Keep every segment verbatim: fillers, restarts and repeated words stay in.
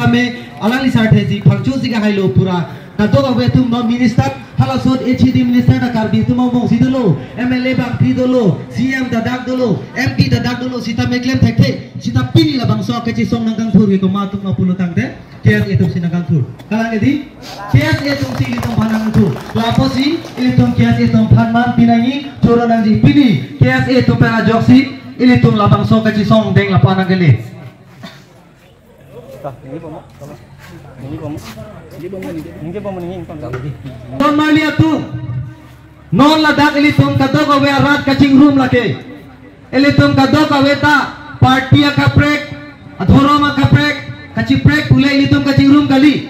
Me alangli sarthe si phangcho si kahai lo pura. Kadokave atum non minister, halaso H A D minister ta Karbi atum angbong si dolo, M L A bangphli dolo, C M ta dak dolo, M P ta dak dolo, sita me klem thekthe, sita pini labangso kachisong nangkangthur ke komat atum ma pulo tangte, K S A atum si nangkangthur. Kalang ke dei, K S A atum si ilitum aphan nangthur. Lapusi ilitum K S A atum aphan man pinangji, choro nangji pini, K S A atum pen ajoksi ilitum labangso kachisong deng lapu-an nangkele. Ton marli atum. Non ladak ilitum kadokave arat kachingrum lake. Ilitum kadokave ta party akaprek, adhorom akaprek, kachiprek pule ilitum kachingrum kali.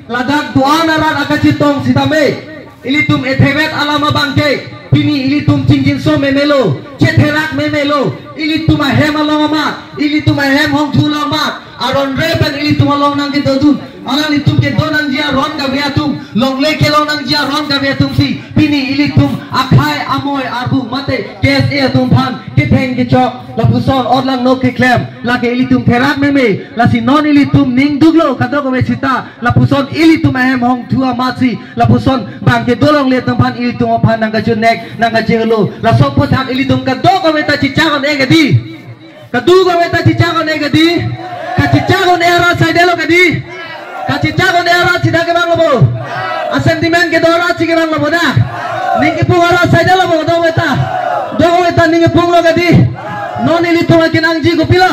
Ladak do-an arat akachetong sitame ilitum ethevet alam abangke, pini ilitum chingjinso memelo, chetherak memelo, ilitum ahem along amat, ilitum ahem hongthu along amat, aron re pen ilitum along nangkedodun, alanglitum kedo nangji aron kave atum, longle kelong nangji aron kave atum si, pini ilitum akhei amoi arbu mate K S A atum aphan ketheng kechok, lapuson ot langno keklem, lake ilitum therak meme, lasi non ilitum ning duklo kadokave sita, lapuson ilitum ahem hongthu amatsi, lapuson bang kedo longle atum aphan ilitum aphan nangkachunek, nangkachelo. Laso aphuthak ilitum kadokave ta chechak un-e ke dei. Kadokave ta chechak un-e ke dei. Kachechak un-e arat saidelo ke dei. Kachechak un-e arat si dak kevanglo bo. A-sentiment kedo arat si kevanglo bo na. Ning kepung arat saidelo bo kadokave ta. Dokave ta ning kepunglo ke dei. Non ilitum akenangji kopilo?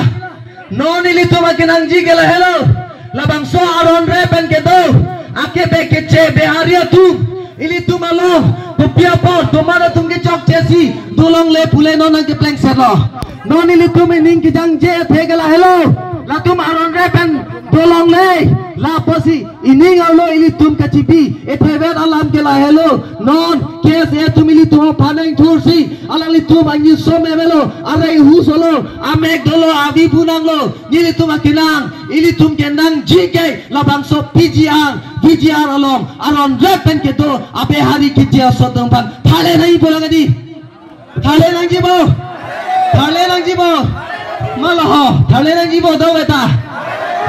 Non ilitum akenangji ke lahelo, labangso aron re pen kedo, akebe keche Bihari atum, ilitum along kopi apor tomat atum kechokche si dolongle pule non nangkeplengsetlo. Non ilitum ining kejangje athe ke lahelo, latum aron re pen dolongle, lapusi ining arlo ilitum kachipi, ethevet alam ke lahelo, non K S A atum ilitum aphan nangthursi, alanglitum angiso memelo, areng husolo, amek dolo, avi bunanglo, nelitum akenang, ilitum kenangji ke labangso P G R, V G R along, aron re pen kedo, a-Bihari keche aso atum aphan, tharle nangji bo lang ke dei. Tharle nangji bo. Tharle nangji bo. Malo ho, tharle nangji bo dokave ta.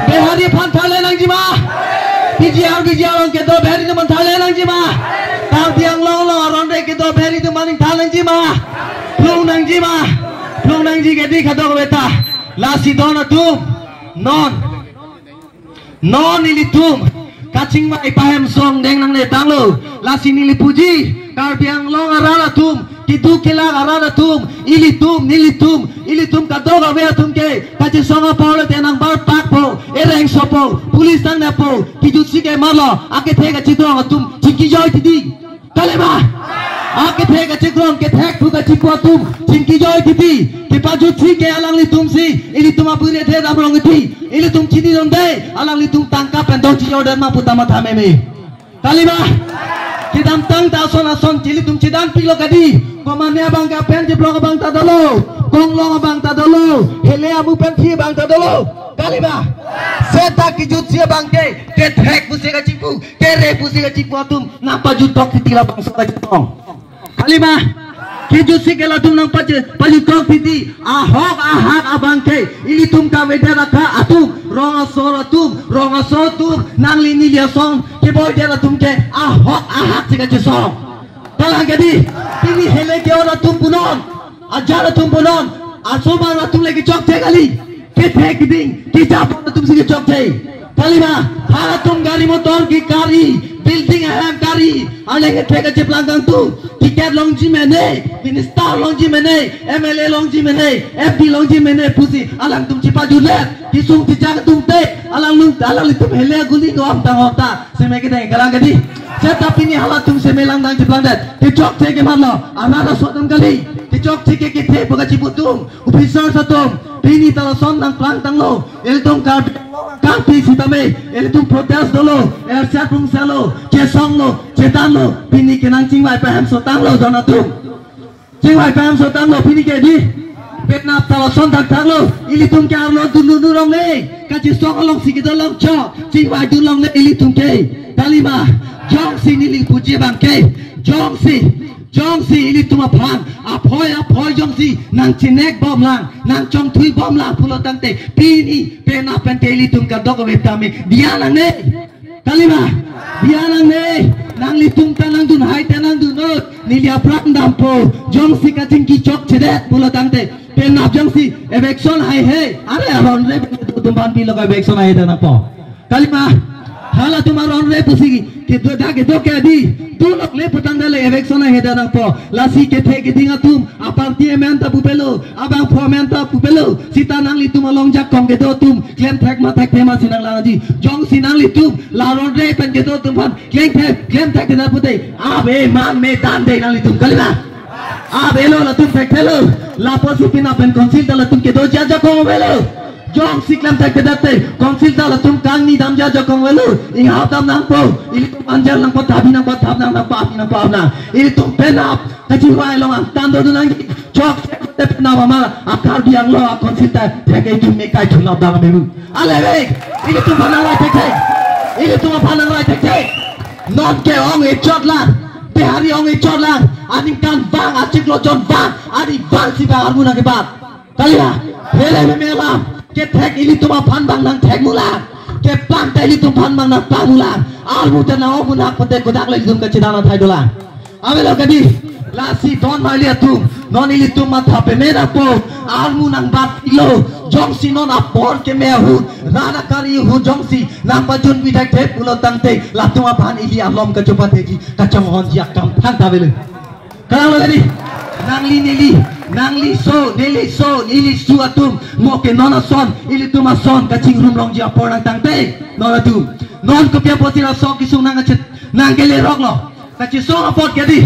Bihari aphan tharle nangji ma. P G R, V G R along kedo Bihari atum aphan tharle nangji ma. Karbi Anglong along aron re kedo Bihari atum aphan tharle nangji ma. Plung nangji ma. Plung nangji ke dei kadokave ta. Lasi don atum. Non. Non ilitum kachingvai pahemso angdeng nangne tanglo. Lasi neli puji Karbi Anglong arat atum, keduk kelak arat atum, ilitum, nelitum, ilitum kadokave atum ke kachesong apor lote nangbar pakpo, ereng sopo, police tang nepo, kejutsi ke malo, akethe kachidrong atum chingki joi titi. Kali ma? Akethe kachikrong, kethek pu kachipu atum chingki joi titi. Kepajutsi ke alanglitum si, ilitum apuri ethe damrong titi. Ilitum chinidunde, alanglitum tangka pen dong chijor det ma pu ta matha meme. Kali ma? Kedamtang ta ason ason ilitum chidanpiklo ke dei. Komane abang ke pen cheblong abang ta dolo. Konglong abang ta dolo. Hele amu pen thi abang ta dolo. Kali ma? Seta kejutsi abang ke, kethek pusi kachipu, kere pusi kachipu atum nangpajuttok titi labangso kachetong. Kali ma? Kejutsi ke latum nangpaje, pajuttok titi, ahok ahak abang ke, ilitum kavedet akha atum, rong asor atum, rong asor atum, nangli neli asong, keboidet atum ke, ahok ahak si kachesong. Kalang ke dei, pini hele ke-ot atum punon, ajar atum punon, asomar atum le kechokche kali. Kethek keding, kejap atum si kechokche. Kali ma, halatum gari motor kekari, building ahem kari, ale kethek kacheplang kangtung, ticket longji mene, minister longji mene, M L A longji mene, M P longji mene, pusi alangtum chepajutlet, kesung chechak atum te, alanglung, alanglitum hele guli ko am tang hota, seme kedeng kalang ke dei. Seta pini halatum seme langdang cheplangdet, kechokche ke malo, arat aso atum kali, kechokche ke kethe pu kachipu atum, officers atum, pini ta lason nangplang tanglo, ilitum Karbi Anglong kangpi sitame, ilitum protest dolo, erchar pungsalo, chesonglo, chedanlo, pini kenang chingvai pahemso tanglo don atum. Chingvai pahemso tanglo pini ke dei. Penap ta lason thakthaklo, ilitum ke arlo dun dun longle, kachesong along si kedo longchok, chingvai dun longle ilitum ke. Kali ma, jongsi neli puji abang ke, jongsi Jongsi ilitum aphan aphoi aphoi jongsi nangchinek bomlang, nangchongthui bomlang pulo tangte, pini penap pen ke ilitum kadokave tame diya nangne. Kalima, diya nangne. Nanglitum ta nangdun hai ta nangdun-ot, neli apran dampo. Jongsi kachingki chokchedet pulo tangte, penap jongsi eviction haihe, are aron re tum ban pilo ka eviction haihe ta nangpo. Kalima, halatum aron re pusi kedo, dak kedo ke adi, dulok le putang dale eviction haihe ta nangpo. Lasi kethe keding atum, aparty amen ta pupelo, abangphu amen ta pupelo, sita nanglitum along jakong kedo atum klem thek ma thekthe ma si nanglangji. Jongsi nanglitum la aron re pen kedo atum aphan klem thek, klem thek kedo pute, ave man me dan de nanglitum. Kalima, avelo latum thekthelo. Lapusi penap pen council ta latum kedoji ajakong avelo. Jongsi klem thekthedet te, council ta latum kangni damji ajakong avelo. Inghap dam nangpo, ilitum anjar nangpo, thabi nangpo, thap nang nangpo, api nangpo, apna. Ilitum penap kachirwai along angtan dodun nangji. Chokche te penap ama, a Karbi Anglong a council ta thek-e jun me kai thunap dang memu. Ale ve, ilitum aphan nangrai thekthe. Ilitum aphan nangrai thekthe. Non ke ong-e chotlang, Bihari ong-e chotlang. Aningkan vang, achiklo jon vang, ani vang si bang armu nangkebat. Kalima, hele meme alam, kethek ilitum aphan bang nangthekmulang, keplang ta ilitum aphan bang nangplangmulang, armu ta nang-ong munak pute kodak le ilitum kachedang nangthai dolang. Avelo kadi, lasi don mali atum, non ilitum matha peme nangpo, armu nangbatlo, jongsi non apor keme ahut, rana kari ahut jongsi nangpajunpi thekthe pulo tangte, latum aphan ili alom kachopatheji, kachonghonji akam thangta avelo. Kalanglo kadi, nangli neli, nangli so, neli so, neli su atum, mo ke non ason, ilitum ason kachingrum longji apor nang tangte, non atum. Non kopi apotsi laso kesung nang kachet, nangkele roklo. Kachesong apot kadi.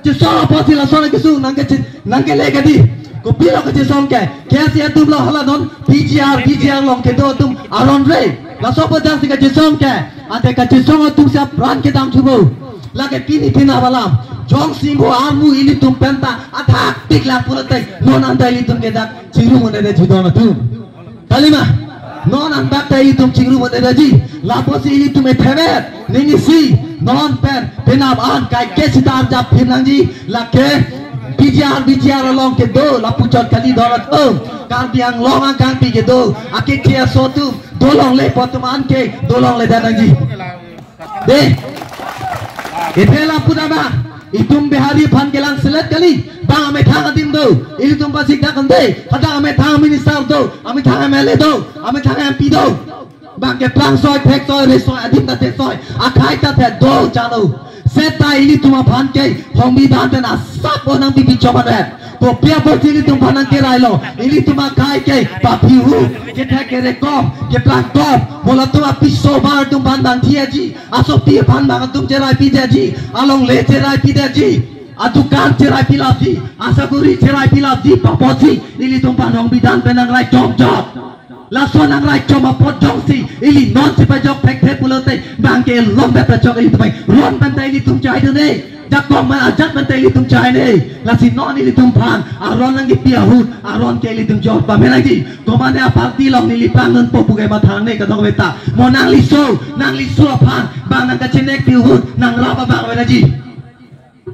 Kachesong apotsi lason kesung nang kachet, nangkele kadi. Kopilo kachesong ke? K S A atum lo hala non P G R, P G R along kedo atum aron re. Laso apot jongsi kachesong ke, ante kachesong atum si apran kedam thubo. Lake pini penap alam. Jongsi mo armu ilitum penta athak tik la pulo te, non anta ilitum ke dak chingrum un-edetji don atum. Kalima, non andak ta ilitum chingrum un-edetji. Lapusi ilitum ephemet, nini si, non pen, penap an kaike sita arjap phir nangji, lake P G R, P G R along kedo, lapu chot kali don atum. Karbi Anglong angkangpi kedo, akethe aso atum, dolongle pu atum an ke, dolongledet nangji. De. Iphe lapu dama. Itum Bihari aphan kelang selet kali. Bang amethang adim do. Ilitum pasik dak ante. Hadak amethang minister do. Amethang M L A do. Amethang M P do. Bang keplang soi, thek soi, re soi, adim ta thek soi. Akhei ta thek do, chalo. Seta ilitum aphan ke, hongbi dan ten asap onang bibi chobadet. Kopi apotsi ilitum aphan nangkerailo, ilitum akhei ke, papihu, kethek kerekom, keplang kom, mo latum apiso bar atum aphan bang thiaji, asopi aphan bang atum cheraipi detji, alongle cheraipi detji, adukan cheraipi lapji, asaguri cheraipi lapji, pu apotsi, ilitum aphan hongbi dan pen nangrai chomchot. Laso nangrai chom apot jongsi, ili non si pajok thekthe pulote, bang ke long pen pajok ilitum pai, ron pen ta ilitum chai dun-e. Jakong ma ajat pen ta ilitum chai ne. Lasi non ilitum aphan, aron nangkipi ahut, aron ke ilitum jor pame nangji. Komane aparty along neli pangnon po pu ke matha nangne kadokave ta. Mo nangli so, nangli so aphan, bang nangkachenek pi ahut, nangrap abang ave nangji.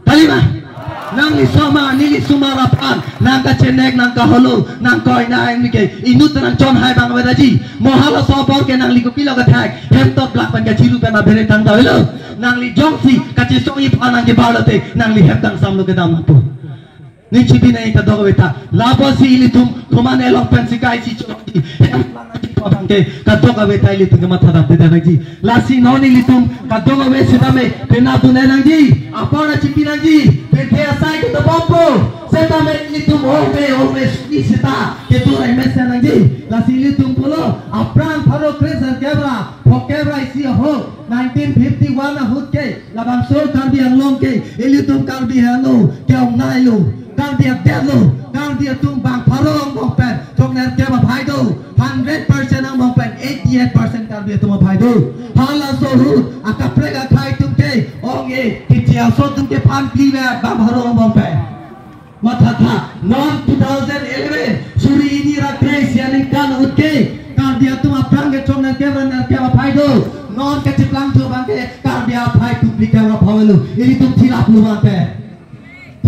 Kalima. Nangli so ma, neli so ma aphan, nangkachenek, nangkaholo, nangkoi nang nike, inut nangchon hai abang ave nangji. Mo halaso apor ke nangli kopilo kethek, hem tot blak pen kachiru pen abere tangta avelo. Nangli jongsi kachesongji aphan nangkebar lote, nangli hem tang samlo kedam nangpo. Neli chipi nang kadokave ta. Lapusi ilitum komane along pensi kaisi chokji. Hem tang nangji pu abang ke kadokave ta ilitum kematha damde nangji. Lasi non ilitum kadokave sitame penap dun-e nangji. Apor chipi nangji. Pen the asai kedobompo. Sitame ilitum ove ove suni sita kedo rai mesen nangji. Lasi ilitum pulo aphrang pharo kresirkep ra phokep ra isi ahok nineteen fifty-one ahut ke labangso Karbi Anglong ke ilitum Karbi heno ke-ong nailo, Karbi adet lo, Karbi atum bang pharo angbong pen choknerkep aphai do, hundred percent angbong pen eighty-eight percent Karbi atum aphai do. Halaso ahut akaprek akhei atum ke ong-e, keche aso atum ke phan kli ve bang pharo angbong pen. Mathatha, non two thousand eleven, suri hini ra kre-isi aningkan ahut ke, Karbi atum aphrang ke choknerkep ra nerkep aphai do, non kacheplangthu abang ke, Karbi aphai tum phlikep ra phawelo, ilitum thilaplo abang ke.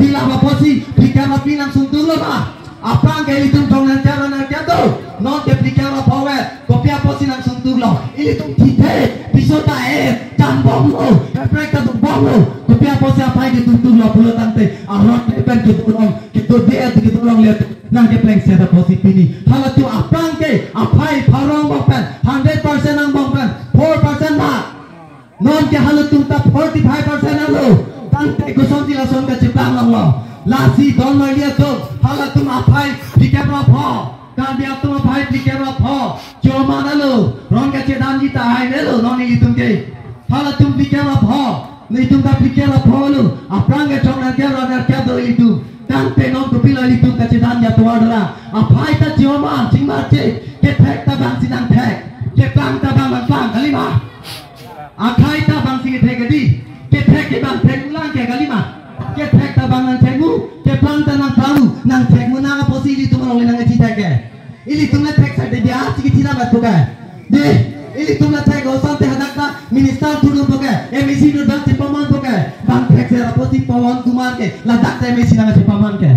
Pila apotsi phlikep ra phli nangsungdunlo ma? Aphrang ke ilitum thong nangchar nangchar do. Non ke phlikep ra pho ave. Kopi apotsi nangsungdunlo? Ilitum thithe, piso ta e, chan bomlo, kaprek ta dun bomlo. Kopi apotsi aphai kedodunlo pulo tangte, aron pen kedun ong, kedun de kedun longle, nangkeplengset apotsi pini. Halatum aphrang ke aphai pharong bok pen, hundred percent angbong pen, four percent ma. Non ke halatum ta forty-five percent alo. Tangte kosonsi lason kacheplang longlo? Lasi don marli atum, halatum aphai phlikep ra pho, Karbi atum aphai phlikep ra pho, choman alo, ron kachedamji tahai nelo non ilitum ke. Halatum phlikep ra pho, nelitum ta phlikep ra pho lo. Aphrang ke thong nangkep ra nangkep do ilitum. Tangte non kopilo ilitum kachedamji atovar dolang? Aphai ta choman chingmar che, kethek ta bangsi nangthek, keplang ta bang nangplang, kali ma? Akhai ta bangsi kethek kedi, kethek ke bang theklang ke, kali ma? Kethek ta bang nangthekmu, keplang ta nangplangmu, nangthekmu nang apotsi ilitum along le nangkachithek ke. Ilitum le theksak de biar chiki thira bat bukai. De, ilitum le thek osonte hadak ta minister thuru bukai, M A C nu dak chepaman bukai. Bang thekser apotsi Pawan Kumar ke, ladak ta M A C nangchepaman ke.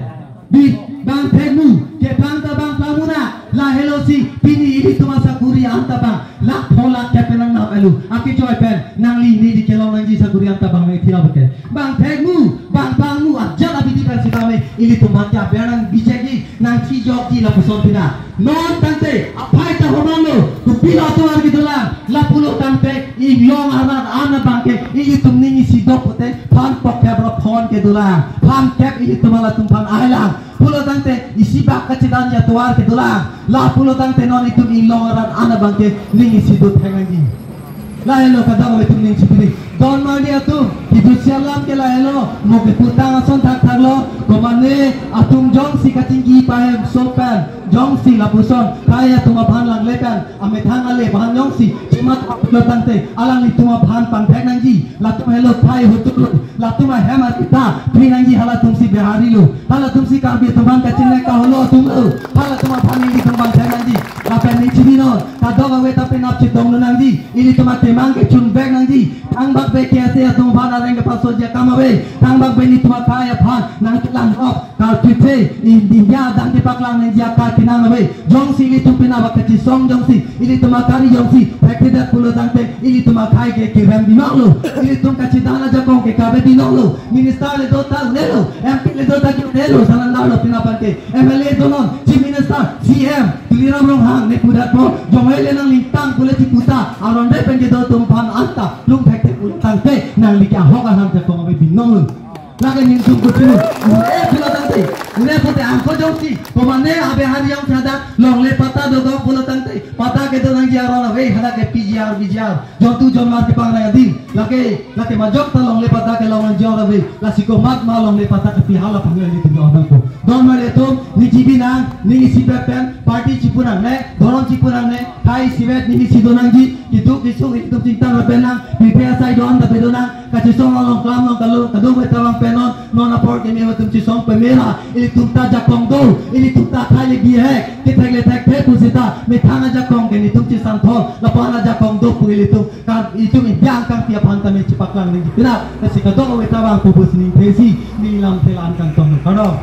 Di, bang thekmu, keplang ta bang plangmu na, lahelo si, pini ilitum asakuri anta bang, lakh pho lakh kep pen nangnam alo, akechoi pen, nangli neli kelong nangji sakuri anta bang nangthira bukai. Bang thekmu, bang plangmu, ajat abidi pen sitame, ilitum bang ke aber nang bijekji, nangchijokji lapuson pina. Non tangte, aphai ta homan lo, kopilo atovar kedolang, lapulo tangte, inglong arat an abang ke, ilitum ning isi do pute, phan phongo kep ra phon kedolang, phan kep ilitum halatum aphan ailang. Pulo tangte, isi bak kachedamji atovar kedolang, lapulo tangte non itum inglong arat an abang ke, ning isi do thek nangji. Lahelo kadokave atum ning chipiri. Don marli atum, hidup sialam ke lahelo, mo keputang ason thakthak lo, komane atum jongsi kachingki pahem so pen, jongsi lapuson, kai atum aphan langle pen, amethang ale aphan jongsi, chimat pulo tangte, alanglitum aphan pangthek nangji, latum helo phai hutuk lo, latum ahem arita, phli nangji halatum si Bihari lo, halatum si Karbi atum aphan kachingle kaholo atum lo, halatum aphan ilitum pangthek nangji, lapen ning chibi non, kadokave ta penap chetong lo nangji, ilitum atemang kechun bek nangji. Thangbak pen K S A atum aphan areng kepasoji akam ave. Thangbak pen ilitum akai aphan nangkelang hop, kartrithe, India adang kepaklang nangji akai kenang ave. Jongsi ilitum penap kachesong jongsi, ilitum akari jongsi, thekthedet pulo tangte, ilitum akai ke kerem binong lo. Ilitum kachedam ajakong ke kabe binong lo. Minister le do ta un-elo, M P le do ta un-elo, salandar lo penap an ke. M L A do non, Chief Minister, C M, Tuliram Ronghang, ne pudat po, jong ele nangli tang pule chiputa, aron de pen kedo atum aphan anta, lung thekthek pulo tangte, nangli ke ahok ahan te kong abe binong lo. Lake ning sung kuchinu, une pulo tangte, une pute angko jongsi, komane abe hari jongsi hadak, longle patta do dok pulo tangte, patta kedo nangji aron ave, hadak ke P G R, V G R, jontu jonmar kepang nangji, lake, lake majok ta longle patta kelong nangji aron ave, lasi komat ma longle patta kepi hala pangli ilitum abang ko. Don marli atum, ning chibi nang, ning isi bek pen, party chipu nangne, dhorom chipu nangne, khai isivet ning isi do nangji, keduk kesung ilitum chingtang lapen nang, pirthe asai do-an ta pe do nang, kachesong along klam along kalo, kadokave ta vang pen non, non apor keme atum chesong peme ra, ilitum ta ajakong do, ilitum ta khai le bihek, kethek le thekthe pusita, methang ajakong ke nelitum chesan thon, lapu-an ajakong do pu ilitum, kan itum India angkang pi aphan ta me chepaklang nangji pina, lasi kadokave ta vang pu pusi ning thesi, ning lamthe la-an kangtong kardom.